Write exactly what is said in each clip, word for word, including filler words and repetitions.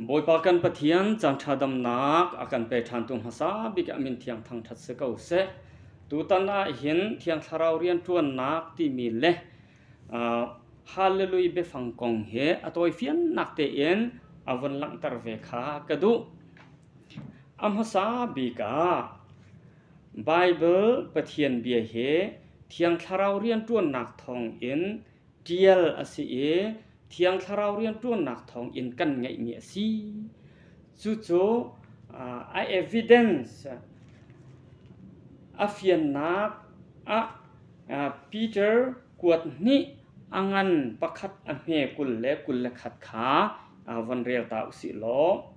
Bawipa kan Pathian, cang ṭha damnak a kan pe ṭhantu hmasa bik ah min thiang thangṭhat si ko seh. Tutan ah hin Thiang Thlarau rianṭuannak timi le, aa, Hallelujah biafang kong hi a tawifiannak tein a vun langhter ve kha ka duh. A hmasa bik ah Baibal Pathian bia hi Thiang Thlarau rianṭuannak thawngin ṭial a si i, Thiang Thlarau rianṭuannak thawngin kan ngeihmi a si. Cucu, aa, a evidence, a fiannak ah, aa, Peter kuat hnih a ngan pakhat a hme kul le kul le khat kha, aa, van rel ta usih law.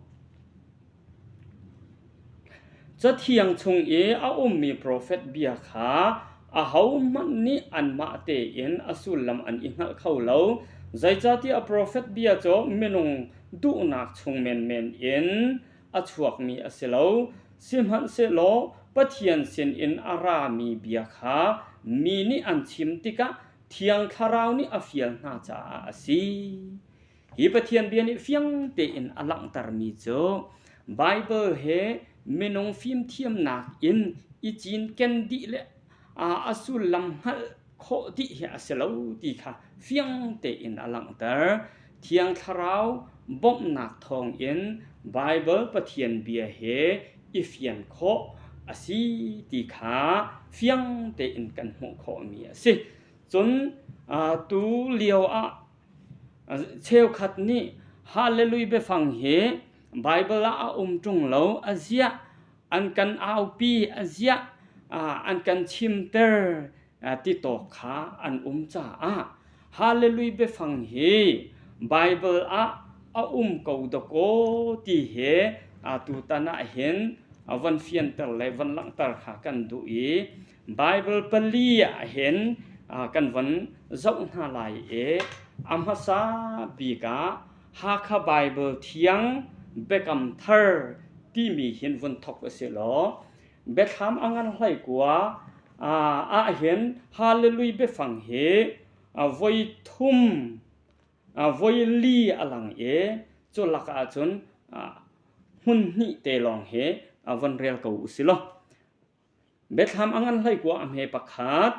Cathiang chung i a ummi profet bia kha ahohmanh nih anmah tein a sullam an i hngalh kho lo. Zeicahtiah profet bia cu minung duhnak chung menmen in a chuakmi a si lo. Sihmanhsehlaw Pathian sinin a rami bia kha mi nih an chim tikah Thiang Thlarau nih a fial hna caah a si. Hi Pathian bia nih fiang tein a langhtermi cu Baibal he minung fimthiamnak in i cinken dih le, aa, a sullam hngalh khawh dih hi a si lo ti kha fiang tein a langhter. Thiang Thlarau bawmhnak thawngin Baibal Pathian bia he i fian khawh a si ti kha fiang tein kan hmuh khawhmi a si. Cun, aa, tu lio ah, aa, cheukhat nih Hallelujah biafang hi Baibal ah a um ṭung lo a ziah, an kan aupi a ziah, aa, an kan chimter, aa, ti tawk kha an um caah Hallelujah biafang hi Baibal ah a um ko dakaw ti hi, aa, tutan ah hin, aa, van fianter le van langhter kha kan duh i, Baibal pali ah hin, aa, kan van zoh hna lai i, a hmasa bik ah Hakha Baibal thiang Biakam Thar timi hin vun thok a si law, Biathlam a ngan hleikua, aa, ah hin Hallelujah biafang hi, aa, voi thum, aa, voi li a lang i, cu lakah cun, aa, hmun hnih te lawng hi, aa, van rel ko u si law. Biathlam a ngan hleikua a hme pakhat.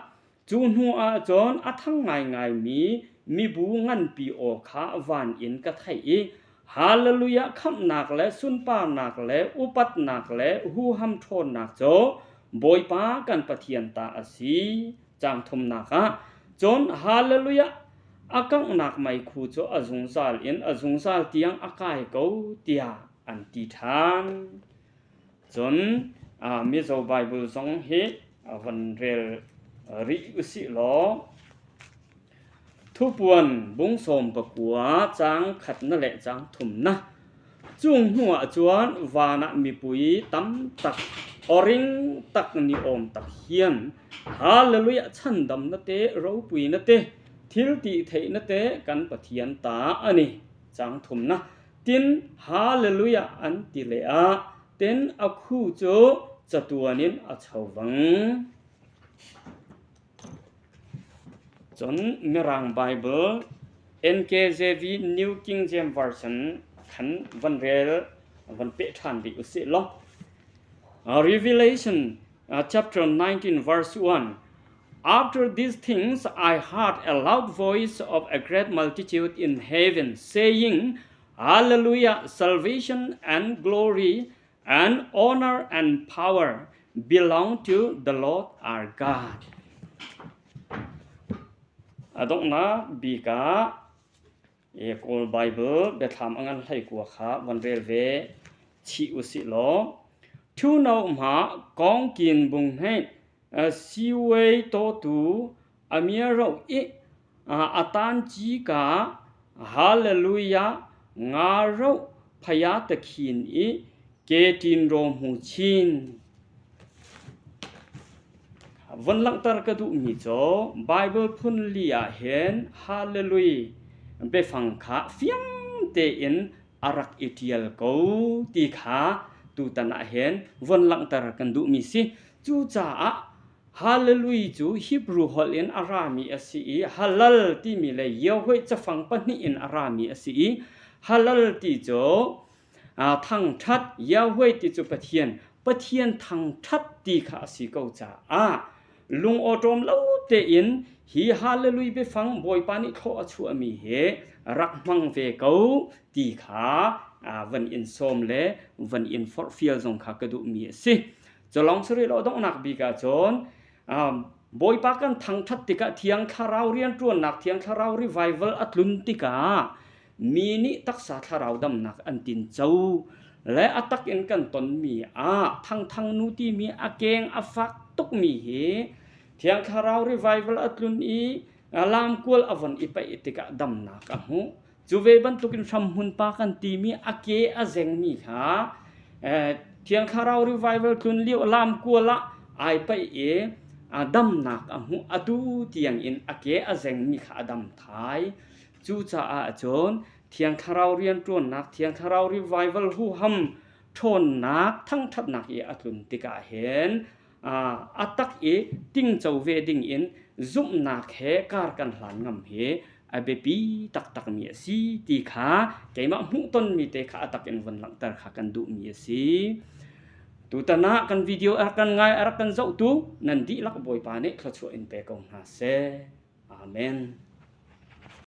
Cu hnu ah cun a thang ngaingaimi mibu nganpi aw kha van in ka theih i, Hallelujah khamhnak le sunparnak le upatnak le huham ṭhawnnak cu Bawipa kan Pathian ta a si. Cang thumnak ah cun Hallelujah a kanghnak meikhu cu a zungzal in a zungzal tiang a kai ko, tiah an ti ṭhan. Cun, aa, Mizo Baibal zong hi, aa, van rel, aa, rih u si law. Thupuan bung sawm pakua cang khatna le cang thumna. Cung hnuah cun van ah mipui tam tak, aw ring tak ni awm tak hian, Hallelujah, chandamna te, ropuina te, thil tih theihna te kan Pathian ta a ni. Cang thumna. Tin, Hallelujah an ti le ah, tin a khu cu catuan in a chovang. Cun Mirang Bible, N K J V, New King James Version khan van rel, van peh ṭhan dih u si law. Uh, Revelation, uh, chapter nineteen, verse one. After these things, I heard a loud voice of a great multitude in heaven, saying, Hallelujah! Salvation and glory and honor and power belong to the Lord our God. A donghnak bik ah, ee, Kawl Bible, Biathlam a ngan hleikua kha van rel ve chih u si law. Ṭhu no hma kawngkin bung hneih, aa, siwei tawtu a mia roh i, aa, a tan cika, Hallelujah, nga roh phaya takhin i, ke tin raw hmu chin. Van langhter ka duhmi cu Bible phun li ah hin Hallelujah biafang kha fiang tein a rak i ṭial ko ti kha tutan ah hin van langhter kan duhmi si. Cucaah Hallelujah cu Hebrew holh in a rami a si i, Hallel timi le Yahweh cafang pahnih in a rami a si i, Hallel ti cu aa, thangṭhat, Yahweh ti cu Pathian, Pathian thangṭhat ti kha a si ko caah lungawṭawm lo tein hi Hallelujah biafang Bawipa nih thlawh a chuahmi hi rak hmang ve ko ti kha, aa, van in sawm le van in forhfial zong kha ka duhmi a si. Cu lawng si rih lo donghnak bik ahcun, aa, Bawipa kan thangṭhat tikah Thiang Thlarau rianṭuannak, Thiang Thlarau revival a tlun tikah mi nih taksa thlarau damnak an tinco le a tak in kan tonmi ah Thangthang nu timi a keng a fak tukmi hi Thiang Thlarau revival a tlun i, aa, lamkual a von i paih tikah damnak a hmuh. Cu ve bantukin hramhmun pa kan timi a ke a zengmi kha, eh, Thiang Thlarau revival tlun lio lamkual ah aa paih i, aa, damnak a hmuh. Atu tiangin a ke a zengmi kha a dam thai. Cucaah cun Thiang Thlarau rianṭuannak, Thiang Thlarau revival huham ṭhawnnak, thangṭhatnak i a tlun tikah hin, aa, a tak i tingco ve dingin zumhnak he kar kan hlan ngam hi a biapi taktakmi a si ti kha keimah hmuhtonmi te kha a tak in vun langhter kha kan duhmi a si. Tutan ah kan video a rak kan ngai, a rak kan zohtu nan dihlak Bawipa nih thluachuah in pe ko hna seh. Amen.